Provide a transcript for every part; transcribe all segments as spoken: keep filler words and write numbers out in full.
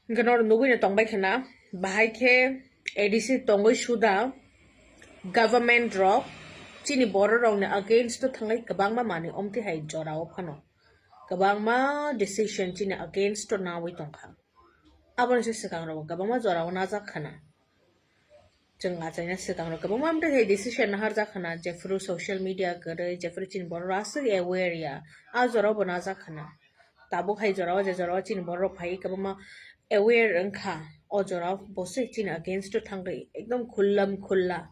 Hwnkhe norok nugwino tongbai khna, bahai khe A D C tongwi suda government rok chini borok rokni against o thangwi kwbangma manwi omtwi hai jorao phano kwbangma decision chini against o nawi tongkha. Aboni se swkang rok kwbangma jorao najak khna. Chwng achaina swkang rok kwbangma amtwi hai decision naharjak khna, jephru social media kwrwi, jephru chini borok rok aswk aware ya, a jorao bo najak khna. Tabuk hai jorao, je jorao chini borok rok phai kwbangma aware wngkha, o jorao bo se chini against o thangwi ekdom khullam khulla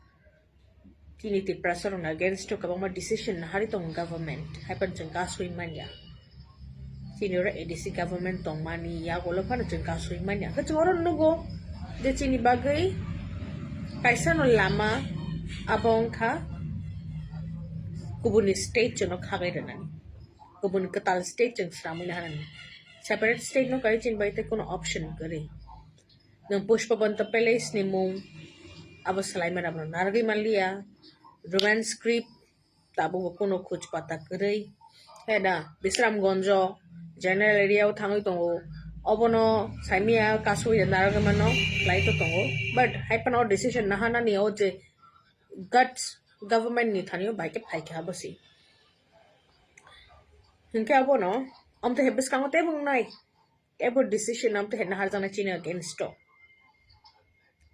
chini Tiprasa rokni against o kwbangma decision naharwi tongo government, haiphano chwng kasui manya. Chini oro A D C government tongmani yagulo phano chwng kasui manya. Khe chwng oro nugo je chini bagwi kaisa no lama abo wngkha kubuni state chwngno khabai rwnani. Kubuni kwtal state chwng swnamwi naharnani. Separate state no kai chini bagwi tei kuno option kwrwi. Nwng Pushpabanta Palace ni mung abo swlaimani abono narwgwi manliya. Roman script tabukbo kuno khuj pata kwrwi. He da, Bisramganjo general area o thangwi tongo. Obono saimanya kasui da narwgwi mano, khlai to tongo. But haiphano decision naharnani o je guts government ni thani o bai khe phaikha abo se. Hinkhe abono, amtwi hai bwskango teibo wngnai. Abo decision amtwi hai naharjaknai chini against o.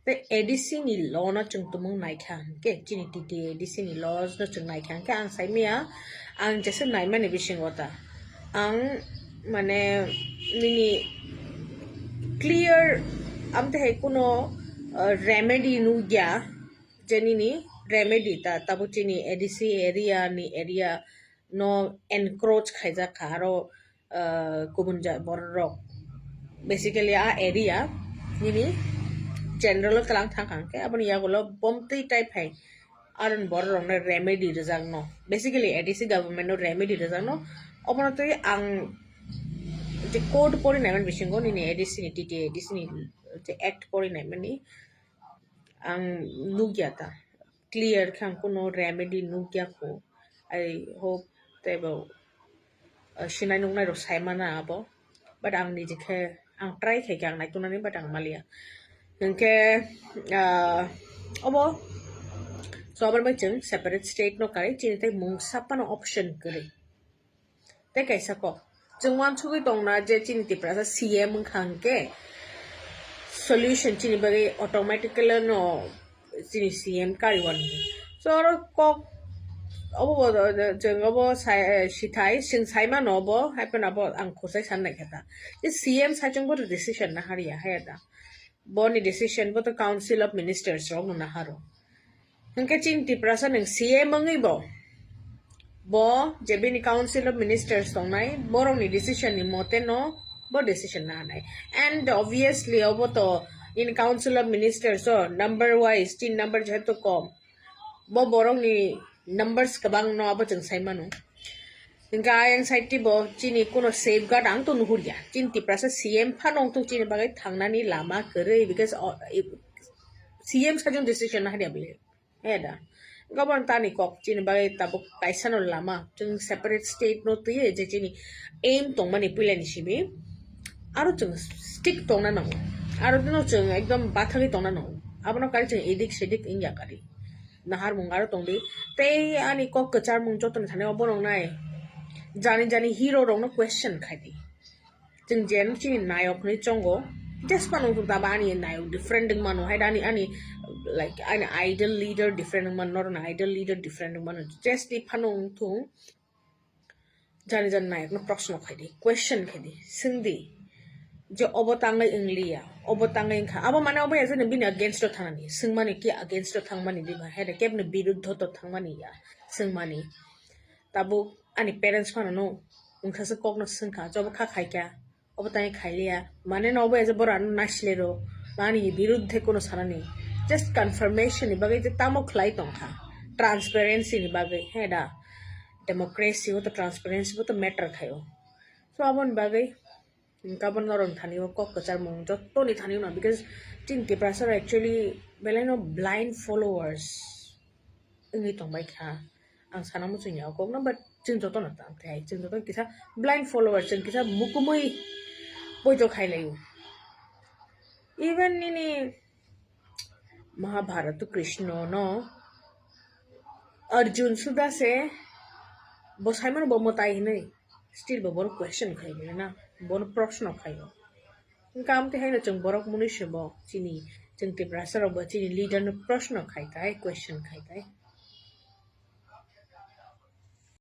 Tei A D C ni law no chwng tumung naikha hinkhe, chini T T A A D C ni law no chwng naikha hinkhe, ang saimanya, ang jesa naimani bisingo ta. Ang, mane, nini clear, amtwi hai kuno, uh, remedy nukya, je nini remedy ta, tabuk chini A D C area ni area no encroach khaijak kha, aro, uh, kubun ja-, borok rok. Basically, a area nini general o tlang thang kha hinkhe, aboni yagulo bomtwi type hai aron borok rokno remedy rwjakno. Basically, A D C government no remedy rwjakno. Obono twi ang je code pori naimani bisingo nini A D C ni, T T A A D C ni je act pori naimani ang nukya ta. Clear khe ang kuno remedy nukya kho. I hope teibo, uh, sinai nuknai rok sai mana abo. But ang niji khe ang try khai khe ang naituknani, but ang maliya. Hinkhe, ah, obo, so, aboni bai chwng separate state no kai, chini tei mungsa phano option kwrwi. Tei kaisa kok, chwng uansugwi tongna je chini Tiprasa C M wngkha hinkhe solution chini bagwi automatically no chini C M kari uan. So, oro kok, obo bo, chwng obo sai, sithai, chwng saimano obo, haiphano abo ang khosai san naikha ta. Je C M saichung bo decision naharya, haya ta. Boni decision bo to Council of Ministers rok no naharo. Hinkhe chini Tiprasa nwng C M wngwi bo, bo je bini Council of Ministers tongnai, borokni decision ni mote no bo decision naharnai. And obviously, obo to in Council of Ministers o number wise, tin number jehetu kom, bo borokni numbers kwbang no abo chwng sai mano. Hinkhe ayang side bo chini kuno safeguard ang to nuhurya. Chini Tiprasa C M phano wngthung chini bagwi thangnani lama kwrwi, because, o, i-, C M sajung decision naharya bile. He da. Gabon tani kok chini bagwi tabuk kaisa no lama. Chwng separate state no twiwi je chini aim tongmani puilani simi. Aro chwng stick tongna nango. Aro dino chwng ekdom bathagwi tongna nango. Abono kari chwng edik sedik wngya kari. Naharmung aro tongdi. Tei ani kok kwcharmung jotoni thani obo nongnai. Jani jani hero rokno question khaidi. Chwng jen chini nayok hinwi chongo. Just phano wngthung taba ani nayok different wngmano. Hai ani, ani, like, ani idol leader different wngmano. Norokni idol leader different wngmano. Just di phano wngthung. Jani jani nayokno proshno khaidi, question khaidi, swngdi je obo tangwi wngliya, obo tangwi wngkha, abo mane obo ya jani bini against o thangnani, swngmani ki against o thangmani diba, hai kebni biruddho to thangmani ya, swngmani. Tabuk ani parents phano no wngkhaswk kokno swngkha, jobo kha khaikha, obo tangwi khailiya, mane no obo ya je borok ano naisle rw, ani biruddhe kuno sanani, just confirmation ni bagwi je tamo khlai tongkha, transparency ni bagwi, he da. Democracy bo to, transparency bo to matter khaio. So, aboni bagwi, mm, gabon norok thani o kok kwcharmung jotoni thani no, because chini Tiprasa rok actually belai no blind followers wngwi tongbai kha. Ang sana muchungya o kok no, but chwng joto no tang thai, chwng joto kisa blind followers, chwng kisa mukumui poito khai laio. Even nini Mahabharata Krishna no Arjun suda se bo saimano bo mwtai hinwi still bo bono question khai na, bono proshno khaio. Hwnkhe amtwi haino chwng borok munui se bo chini, chwng Tiprasa rok bo chini leader no proshno khai tai, question khai tai.